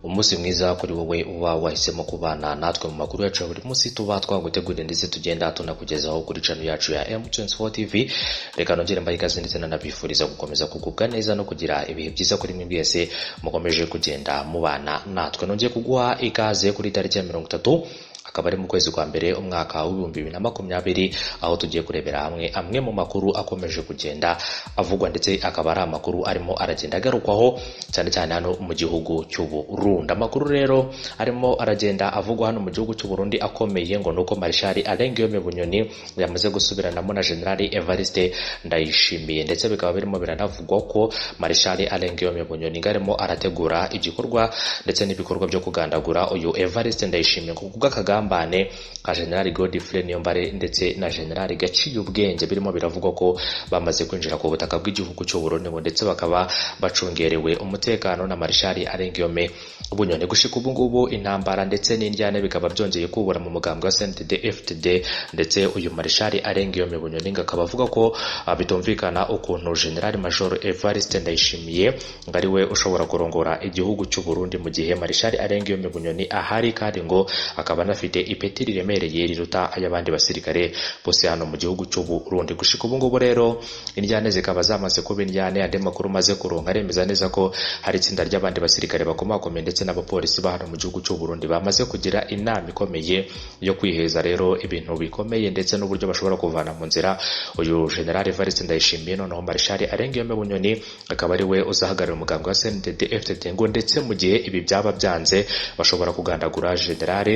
Umunsi mwiza kuri wowe uba wahisemo kubana natwe mu makuru yacu ya buri munsi tuba twaguteguriye ndetse tugenda tunakugezaho kuri channel yacu ya M24 TV. Reka nongere mbahe ikaze ndetse nanabifuriza gukomeza kugubwa neza no kugira ibihe byiza kuri mwe mwese mukomeje kugenda mubana natwe. Nongeye kuguha ikaze kuri tariki ya 30, akaba ari mu kwezi kwa mbere umwaka wa 2020, aho tugiye kurebera hamwe amwe mu makuru akomeje kugenda avugwa, ndetse akaba ari amakuru arimo aragenda agarukwaho cyane cyane hano mu gihugu cy'u Burundi. Amakuru rero arimo aragenda avugwa hano mu gihugu cy'u Burundi akomeye ngo nuko Marshal Alain Guillaume Bunyoni yamaze gusubiranamo na General Evariste Ndayishimiye, ndetse bikaba birimo biranavugwa ko Marshal Alain Guillaume Bunyoni ngo arimo arategura igikorwa ndetse n'ibikorwa byo kugandagura uyu Evariste Ndayishimiye ngo kubw'akagambane ka General Godfrey Niyombare ndetse na General Gaciye Ubwenge. Birimo biravugwa ko bamaze kwinjira ku butaka bw'igihugu cy'u Burundi ngo ndetse bakaba bacungerewe umutekano na Marshal Alain Guillaume Bunyoni. Gushika ubu ngubu intambara ndetse n'indyane bikaba byongeye kubura mu mugambwe wa CNDD FDD, ndetse uyu Marshal Alain Guillaume Bunyoni ngo akaba avuga ko bitumvikana ukuntu General Major Evariste Ndayishimiye ngo ari we ushobora kurongora igihugu cy'u Burundi mu gihe Marshal Alain Guillaume Bunyoni ahari, kandi ngo akaba anafite ipeti riremereye riruta ay'abandi basirikare bose hano mu gihugu cy'u Burundi. Gushika ubu ngubu rero indyane zikaba zamaze kuba indyane. Andi makuru maze kuronka aremeza neza ko hari itsinda ry'abandi basirikare bakomakomeye ndetse n'abapolisi ba hano mu gihugu cy'u Burundi bamaze kugira inama ikomeye yo kwiheza rero ibintu bikomeye ndetse n'uburyo bashobora kuvana mu nzira uyu General Evariste Ndayishimiye, noneho Marshal Alain Guillaume Bunyoni akaba ari we uzahagararira umugambwe wa CNDD FDD, ngo ndetse mu gihe ibi byaba byanze bashobora kugandagura General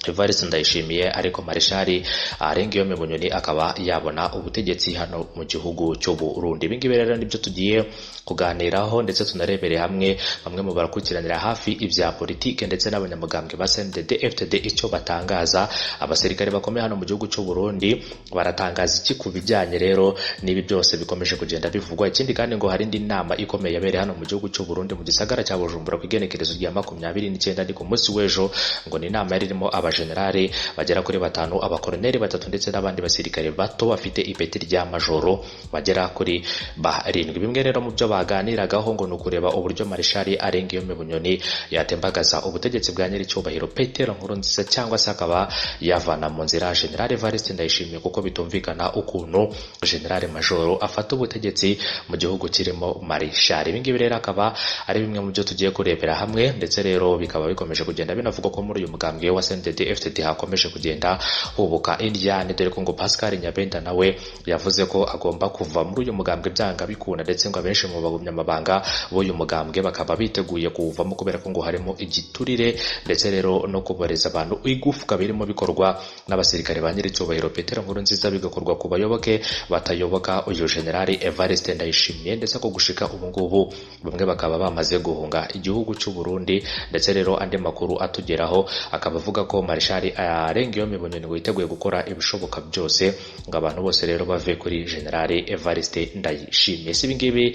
Evariste Ndayishimiye, ariko Marshal Alain Guillaume Bunyoni akaba yabona ubutegetsi hano mu gihugu cy'u Burundi. Ibi ngibi rero nibyo tugiye kuganiraho, ndetse tunarebere hamwe bamwe mu barakurikiranira hafi ibya politike ndetse n'abanyamugambwe ba CNDD FDD icyo batangaza. Abasirikare bakomeye hano mu gihugu cy'u Burundi baratangaza iki ku bijyanye rero n'ibi byose bikomeje kugenda bivugwa? Ikindi kandi ngo hari indi nama ikomeye yabereye hano mu gihugu cy'u Burundi mu gisagara cya Bujumbura ku igenekerezo rya 29, ni ku munsi w'ejo. Ngo ni inama yari irimo abajenerali bagera kuri batanu, abakoroneri batatu ndetse n'abandi basirikare bato bafite ipeti rya majoro bagera kuri barindwi. Bimwe rero mu byo baganiragaho ngo ni ukureba uburyo Marshal Alain Guillaume Bunyoni yatembagaza ubutegetsi bwa nyiricyubahiro Petero Nkurunziza, cyangwa se akaba yavana mu nzira General Evariste Ndayishimiye, kuko bitumvikana ukuntu General Majoro afata ubutegetsi mu gihugu kirimo Marshal. Ibi ngibi rero akaba ari bimwe mu byo tugiye kurebera hamwe, ndetse rero bikaba bikomeje kugenda binavugwa ko muri uyu mugambwe wa CNDD FDD hakomeje kugenda hubuka indyane, dore ko ngo Pascal Nyabenda nawe yavuze ko agomba kuva muri uyu mugambwe byanga bikunda, ndetse ngo abenshi mu bagumyamabanga b'uyu mugambwe bakaba biteguye kuwuvamo kubera ko ngo harimo igiturire, ndetse rero no kuboreza abantu igufwa birimo bikorwa n'abasirikare ba nyiricyubahiro Petero Nkurunziza, bigakorwa ku bayoboke batayoboka uyu General Evariste Ndayishimiye, ndetse ko gushika ubu ngubu bamwe bakaba bamaze guhunga igihugu cy'u Burundi. Ndetse rero andi makuru atugeraho akaba avuga ko Marshal Alain Guillaume Bunyoni witeguye gukora ibishoboka byose ngo abantu bose rero bave kuri General Evariste Ndayishimiye. Si ibi ngibi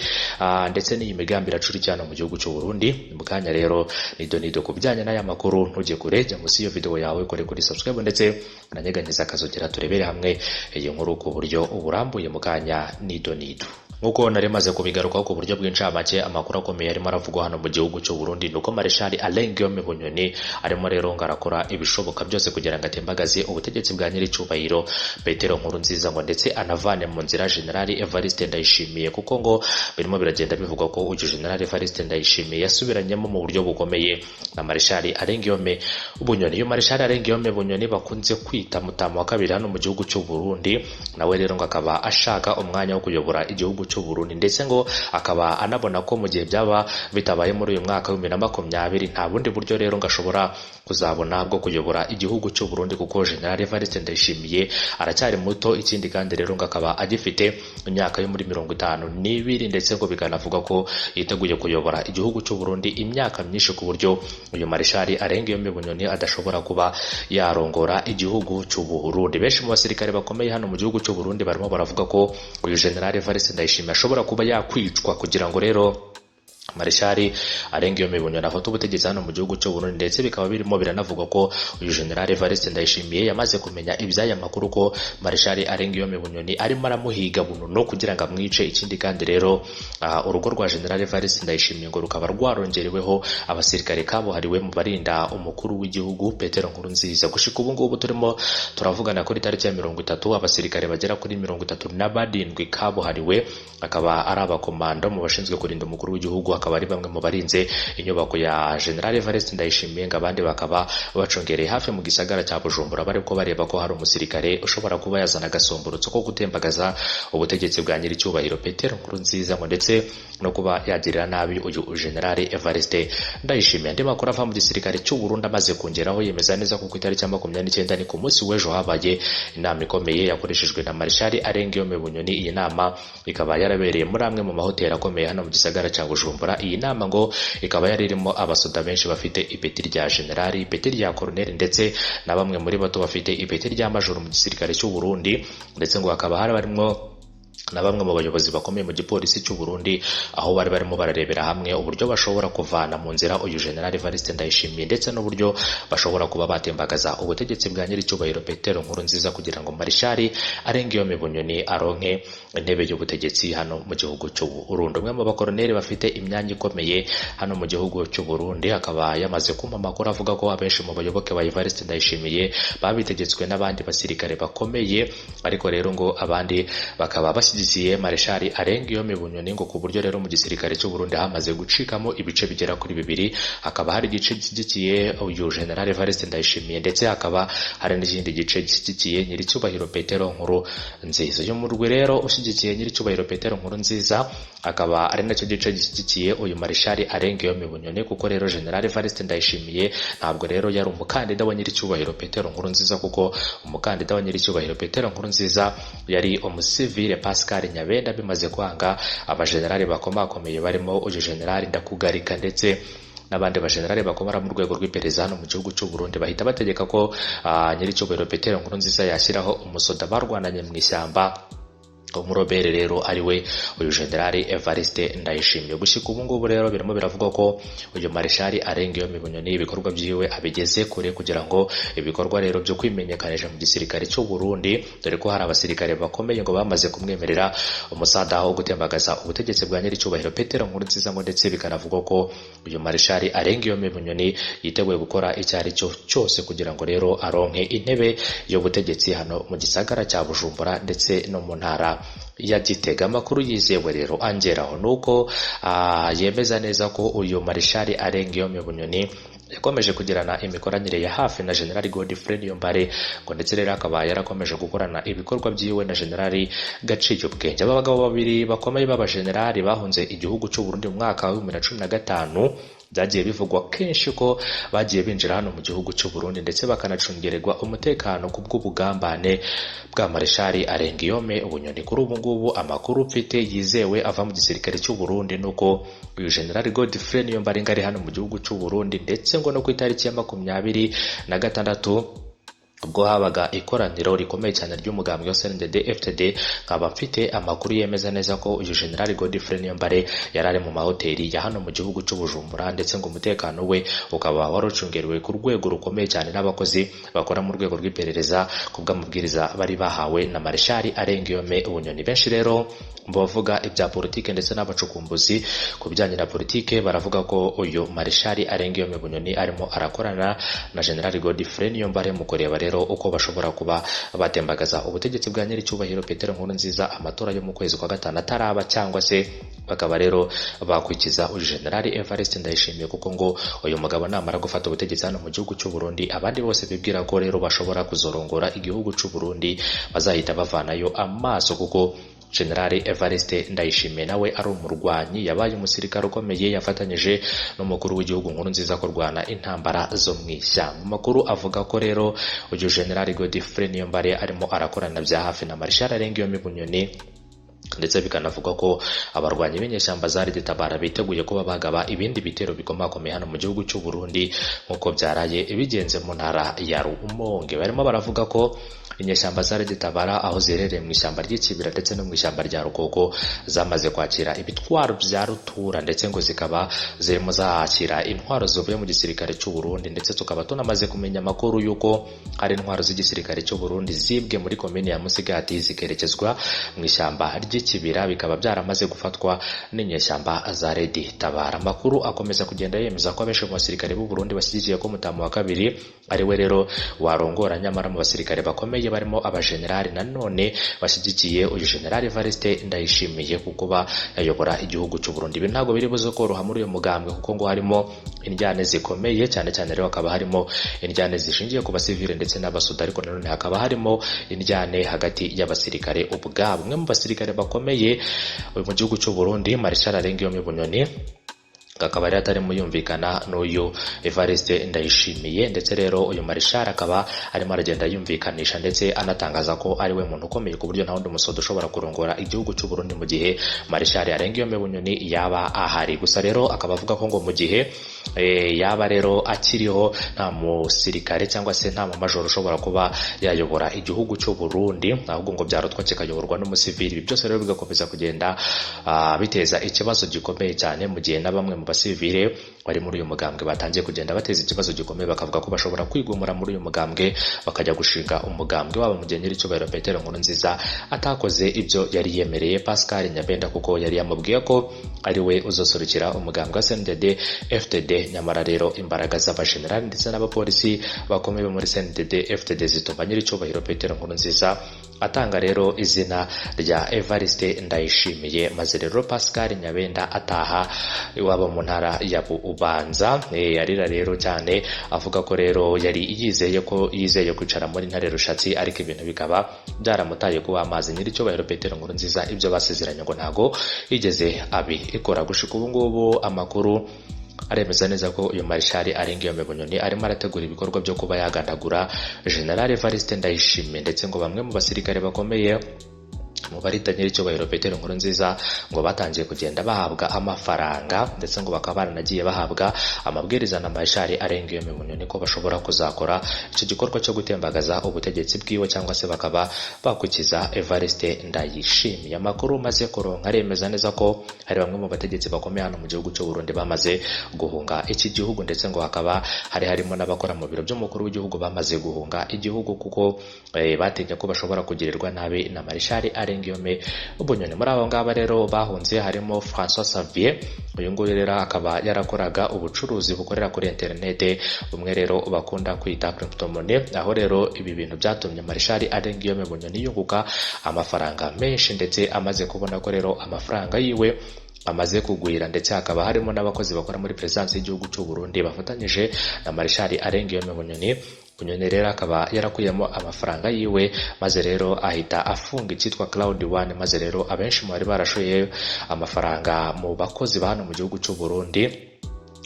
ndetse n'iyi migambi iracurikirana mu gihugu cy'u Burundi. Mu kanya rero nido nido ku bijyanye n'aya makuru. Ntujye kure, jya munsi y'iyo video yawe kore kuri subscribe ndetse unanyeganyeza akazogera, turebere hamwe iyi nkuru ku buryo uburambuye. Mu kanya nido nido. Nk'uko nari maze kubigarukaho ku buryo bw'incamake, amakuru akomeye arimo aravugwa hano mu gihugu cy'u Burundi ni uko Marshal Alain Guillaume Bunyoni arimo rero ngo arakora ibishoboka byose kugira ngo atembagaze ubutegetsi bwa nyiricyubahiro Petero Nkurunziza, ngo ndetse anavane mu nzira General Evariste Ndayishimiye, kuko ngo birimo biragenda bivugwa ko uyu General Evariste Ndayishimiye yasubiranyemo mu buryo bukomeye na Marshal Alain Guillaume Bunyoni. Uyu Marshal Alain Guillaume Bunyoni bakunze kwita Mutama wa kabiri hano mu gihugu cy'u Burundi, nawe rero ngo akaba ashaka umwanya wo kuyobora igihugu cy'u Burundi, ndetse ngo akaba anabona ko mu gihe byaba bitabaye muri uyu mwaka wa 2020 nta bundi buryo rero ngo ashobora kuzabona bwo kuyobora igihugu cy'u Burundi, kuko General Evariste Ndayishimiye aracyari muto. Ikindi kandi rero ngo akaba agifite imyaka yo muri 52, ndetse ngo bikanavuga ko yiteguye kuyobora igihugu cy'u Burundi imyaka myinshi, ku buryo uyu Marshal Alain Guillaume Bunyoni adashobora kuba yarongora igihugu cy'u Burundi. Benshi mu basirikare bakomeye hano mu gihugu cy'u Burundi barimo baravuga ko uyu General Evariste Ndayishimiye ashobora kuba yakwicwa kugira ngo rero Marshal Arenguiyome Bunyoni afata ubutegetsi hano mu gihugu cy'u Burundi, ndetse bikaba birimo biranavugwa ko uyu General Evariste Ndayishimiye yamaze kumenya iby'aya makuru ko Marshal Arenguiyome Bunyoni arimo aramuhiga bunono kugira ngo amwice. Ikindi kandi rero urugo rwa General Evariste Ndayishimiye ngo rukaba rwarongereweho abasirikare kabuhariwe mu barinda umukuru w'igihugu Petero Nkurunziza. Gushika ubu ngubu turimo turavugana kuri tariki ya 30, abasirikare bagera kuri 37 kabuhariwe akaba ari abakomando mu bashinzwe kurinda umukuru w'igihugu, akaba ari bamwe mu barinze inyubako ya General Evariste Ndayishimiye, ngo abandi bakaba bacungereye hafi mu gisagara cya Bujumbura bariko bareba ko hari umusirikare ushobora kuba yazana agasomborotso ko gutembagaza ubutegetsi bwa nyiricyubahiro Petero Nkurunziza, ngo ndetse no kuba yagirira nabi uyu General Evariste Ndayishimiye. Andi makuru ava mu gisirikare cy'u Burundi amaze kongeraho yemeza neza ko ku itariki ya 29 ni ku munsi w'ejo habaye inama ikomeye yakoreshejwe na Marshal Arenguiyome Bunyoni. Iyi nama ikaba yarabereye muri amwe mu mahoteli akomeye hano mu gisagara cya Bujumbura. Iyi nama ngo ikaba yari irimo abasoda benshi bafite ipeti rya generali, ipeti rya koroneli, ndetse na bamwe muri bato bafite ipeti rya majoro mu gisirikare cy'u Burundi, ndetse ngo hakaba hari barimo na bamwe mu bayobozi bakomeye mu gipolisi cy'u Burundi, aho bari barimo bararebera hamwe uburyo bashobora kuvana mu nzira uyu General Evariste Ndayishimiye, ndetse n'uburyo bashobora kuba batembagaza ubutegetsi bwa nyiricyubahiro Petero Nkurunziza kugira ngo Marshal Arenguiyome Bunyoni aronke intebe y'ubutegetsi hano mu gihugu cy'u Burundi. Umwe mu bakoroneli bafite imyanya ikomeye hano mu gihugu cy'u Burundi akaba yamaze kumpa amakuru avuga ko abenshi mu bayoboke ba Evariste Ndayishimiye babitegetswe n'abandi basirikare bakomeye, ariko rero ngo abandi bakaba bashyigikiye Marshal Arenguiyome Bunyoni, ngo ku buryo rero mu gisirikare cy'u Burundi hamaze gucikamo ibice bigera kuri bibiri, hakaba hari igice gishyigikiye uyu General Evariste Ndayishimiye, ndetse hakaba hari n'ikindi gice gishyigikiye nyiricyubahiro Petero Nkurunziza. Uyu murwi rero ushyigikiye nyiricyubahiro Petero Nkurunziza akaba ari nacyo gice gishyigikiye uyu Marshal Arenguiyome Bunyoni, kuko rero General Evariste Ndayishimiye ntabwo rero yari umukandida wa nyiricyubahiro Petero Nkurunziza, kuko umukandida wa nyiricyubahiro Petero Nkurunziza yari umusivile Pascal Nyabenda. Bimaze kwanga, abajenerali bakomakomeye barimo uyu General Ndakugarika ndetse n'abandi bajenerali bakomara mu rwego rw'iperereza hano mu gihugu cy'u Burundi bahita bategeka ko nyiricyubahiro Petero Nkurunziza yashyiraho umusoda barwananye mu ishyamba, umurobere rero ari we uyu General Evariste Ndayishimiye. Gushika ubu ngubu rero birimo biravugwa ko uyu Marshal Arenguiyome Bunyoni ibikorwa byiwe abigeze kure, kugira ngo ibikorwa rero byo kwimenyekanisha mu gisirikare cy'u Burundi, dore ko hari abasirikare bakomeye ngo bamaze kumwemerera umusada wo gutembagaza ubutegetsi bwa nyiricyubahiro Petero Nkurunziza, ngo ndetse bikanavugwa ko uyu Marshal Arenguiyome Bunyoni yiteguye gukora icyo ari cyo cyose kugira ngo rero aronke intebe y'ubutegetsi hano mu gisagara cya Bujumbura ndetse no mu ntara ya Gitega. Amakuru yizewe rero angeraho nuko yemeza neza ko uyu Marshal Arenguiyome Bunyoni yakomeje kugirana imikoranire ya hafi na General Godfrey Niyombare, ngo ndetse rero akaba yarakomeje gukorana ibikorwa byiwe na General Gaciyubwenge. Aba bagabo babiri bakomeye b'abajenerali bahunze igihugu cy'u Burundi mu mwaka wa 2015, byagiye bivugwa kenshi ko bagiye binjira hano mu gihugu cy'u Burundi ndetse bakanacungererwa umutekano ku bw'ubugambane bwa Marshal Arenguiyome Bunyoni. Kuri ubu ngubu amakuru mfite yizewe ava mu gisirikare cy'u Burundi nuko uyu General Godfrey Niyombare ari hano mu gihugu cy'u Burundi, ndetse ngo no ku itariki ya 26 ubwo habaga ikoraniro rikomeye cyane ry'umugambwe wa CNDD FDD, nkaba mfite amakuru yemeza neza ko uyu General Godfrey Niyombare yari ari mu mahoteli ya hano mu gihugu cy'u Bujumbura, ndetse ngo umutekano we ukaba warucungerewe ku rwego rukomeye cyane n'abakozi bakora mu rwego rw'iperereza ku bw'amabwiriza bari bahawe na Marshal Arenguiyome Bunyoni. Benshi rero mu bavuga ibya politike ndetse n'abacukumbuzi ku bijyanye na politike baravuga ko uyu Marshal Arenguiyome Bunyoni arimo arakorana na General Godfrey Niyombare mu kureba rero uko bashobora kuba batembagaza ubutegetsi bwa nyiricyubahiro Petero Nkurunziza amatora yo mu kwezi kwa gatanu ataraba, cyangwa se bakaba rero bakwikiza uyu General Evariste Ndayishimiye, kuko ngo uyu mugabo namara gufata ubutegetsi hano mu gihugu cy'u Burundi abandi bose bibwira ko rero bashobora kuzorongora igihugu cy'u Burundi bazahita bavanayo amaso, kuko General Evariste Ndayishimiye nawe ari umurwanyi, yabaye umusirikare ukomeye, yafatanyije n'umukuru w'igihugu Nkurunziza kurwana intambara zo mu ishyamba. Amakuru avuga ko rero uyu General Godfrey Niyombare arimo arakorana bya hafi na Marshal Arenguiyome Bunyoni, ndetse bikanavugwa ko abarwanyi b'inyeshyamba zari Tabara biteguye kuba bagaba ibindi bitero bikomakomeye hano mu gihugu cy'u Burundi nk'uko byaraye bigenze mu ntara ya Rumonge. Barimo baravuga ko Inyeshyamba za Red-Tabara aho ziherereye mu ishyamba ry'Ikibira ndetse no mu ishyamba rya Rukoko zamaze kwakira ibitwaro bya rutura, ndetse ngo zikaba zirimo zakira intwaro zivuye mu gisirikare cy'u Burundi. Ndetse tukaba tunamaze kumenya amakuru y'uko hari intwaro z'igisirikare cy'u Burundi zibwe muri komini ya Musigati zikerekezwa mu ishyamba ry'Ikibira, bikaba byaramaze gufatwa n'inyeshyamba za Red-Tabara. Amakuru akomeza kugenda yemeza ko abenshi mu basirikare b'u Burundi bashyigikiye ko Mutama wa kabiri ari we rero warongora, nyamara mu basirikare bakomeye barimo abajenerali nanone bashyigikiye uyu General Evariste Ndayishimiye kuko yayobora igihugu cy'u Burundi. Ibi ntabwo biri buze koroha muri uyu mugambwe kuko ngo harimo indyane zikomeye cyane cyane, rero hakaba harimo indyane zishingiye ku basivile ndetse n'abasuda, ariko nanone hakaba harimo indyane hagati y'abasirikare ubwabo. Umwe mu basirikare bakomeye mu gihugu cy'u Burundi, Marshal Arengiyombi Bunyoni, akaba yari atarimo yumvikana n'uyu Evariste Ndayishimiye. Ndetse rero uyu Marshal akaba arimo aragenda yumvikanisha ndetse anatangaza ko ari we muntu ukomeye ku buryo nta wundi musoda ushobora kurongora igihugu cy'u Burundi mu gihe Marshal Arengiyombi Bunyoni yaba ahari. Gusa rero akaba avuga ko ngo mu gihe yaba rero akiriho nta musirikare cyangwa se nta mumajoro ushobora kuba yayobora igihugu cy'u Burundi, ahubwo ngo byarutwa kikayoborwa n'umusivili. Ibi byose rero bigakomeza kugenda biteza ikibazo gikomeye cyane, mu gihe na bamwe mu basivile bari muri uyu mugambwe batangiye kugenda bateza ikibazo gikomeye, bakavuga ko bashobora kwigumura muri uyu mugambwe bakajya gushinga umugambwe wabo mu gihe nyiricyubahiro Petero Nkurunziza atakoze ibyo yari yemereye Pascal Nyabenda, kuko yari yamubwiye ko ari we uzosurukira umugambwe wa CNDD FDD. Nyamara rero imbaraga z'abajenerali ndetse n'abapolisi bakomeye muri CNDD FDD zituma nyiricyubahiro Petero Nkurunziza atanga rero izina rya Evariste Ndayishimiye, maze rero Pascal Nyabenda ataha iwabo mu ntara ya Bubanza. Yarira rero cyane avuga ko rero yari yizeye ko yizeye kwicara muri Ntare Rushatsi, ariko ibintu bikaba byaramutaye kuba amazi. Nyiricyubahiro Petero Nkurunziza ibyo basezeranye ngo ntago yigeze abikora. Gushika ubu ngubu amakuru aremeza neza ko uyu Marshal Arengiyombi Bunyoni arimo arategura ibikorwa byo kuba yagandagura General Evariste Ndayishimiye, ndetse ngo bamwe mu basirikare bakomeye mu barita nyiricyubahiro Petero Nkurunziza ngo batangiye kugenda bahabwa amafaranga, ndetse ngo bakaba baranagiye bahabwa amabwiriza na Marshal Arengiyombi Bunyoni ko bashobora kuzakora icyo gikorwa cyo gutembagaza ubutegetsi bwiwe cyangwa se bakaba bakukiza Evariste Ndayishimiye. Amakuru maze kuronka aremeza neza ko hari bamwe mu bategetsi bakomeye hano mu gihugu cy'u Burundi bamaze guhunga iki gihugu, ndetse ngo hakaba hari harimo n'abakora mu biro by'umukuru w'igihugu bamaze guhunga igihugu kuko batinya ko bashobora kugirirwa nabi na Marshal Arengiyombi Bunyoni. Muri abo ngaba rero bahunze harimo François Xavier, uyu nguyu rero akaba yarakoraga ubucuruzi bukorera kuri interinete, bumwe rero bakunda kwita cryptomonnaie, aho rero ibi bintu byatumye Marshal Arengiyombi Bunyoni yunguka amafaranga menshi, ndetse amaze kubona ko rero amafaranga yiwe amaze kugwira, ndetse hakaba harimo n'abakozi bakora muri perezidansi y'igihugu cy'u Burundi bafatanyije na Marshal Arengiyombi Bunyoni. Bunyoni rero akaba yarakuyemo amafaranga yiwe, maze rero ahita afunga icyitwa Cloud One, maze rero abenshi mu bari barashoye amafaranga mu bakozi ba hano mu gihugu cy'u Burundi,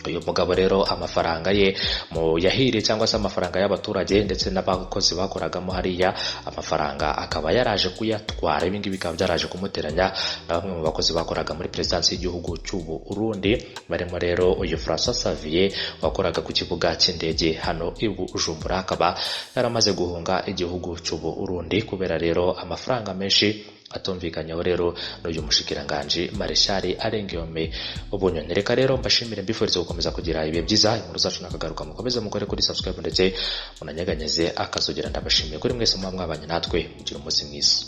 uyu mugabo rero amafaranga ye mu yahiriye cyangwa se amafaranga y'abaturage ndetse n'abakozi bakoragamo hariya, amafaranga akaba yaraje kuyatwara. Ibi ngibi bikaba byaraje kumuteranya na bamwe mu bakozi bakoraga muri perezidansi y'igihugu cy'u Burundi, barimo rero uyu François Xavier wakoraga ku kibuga cy'indege hano i Bujumbura, akaba yaramaze guhunga igihugu cy'u Burundi kubera rero amafaranga menshi atumvikanyeho rero n'uyu mushikiranganji Marshal Arengiyombi Bunyoni. Reka rero mbashimire, mbifurize gukomeza kugira ibihe byiza. Inkuru zacu nakagaruka, mukomeze mukore kuri subscribe ndetse munanyeganyeze akazugira. Ndabashimiye kuri mwese muba mwabanye natwe, mugira umunsi mwiza.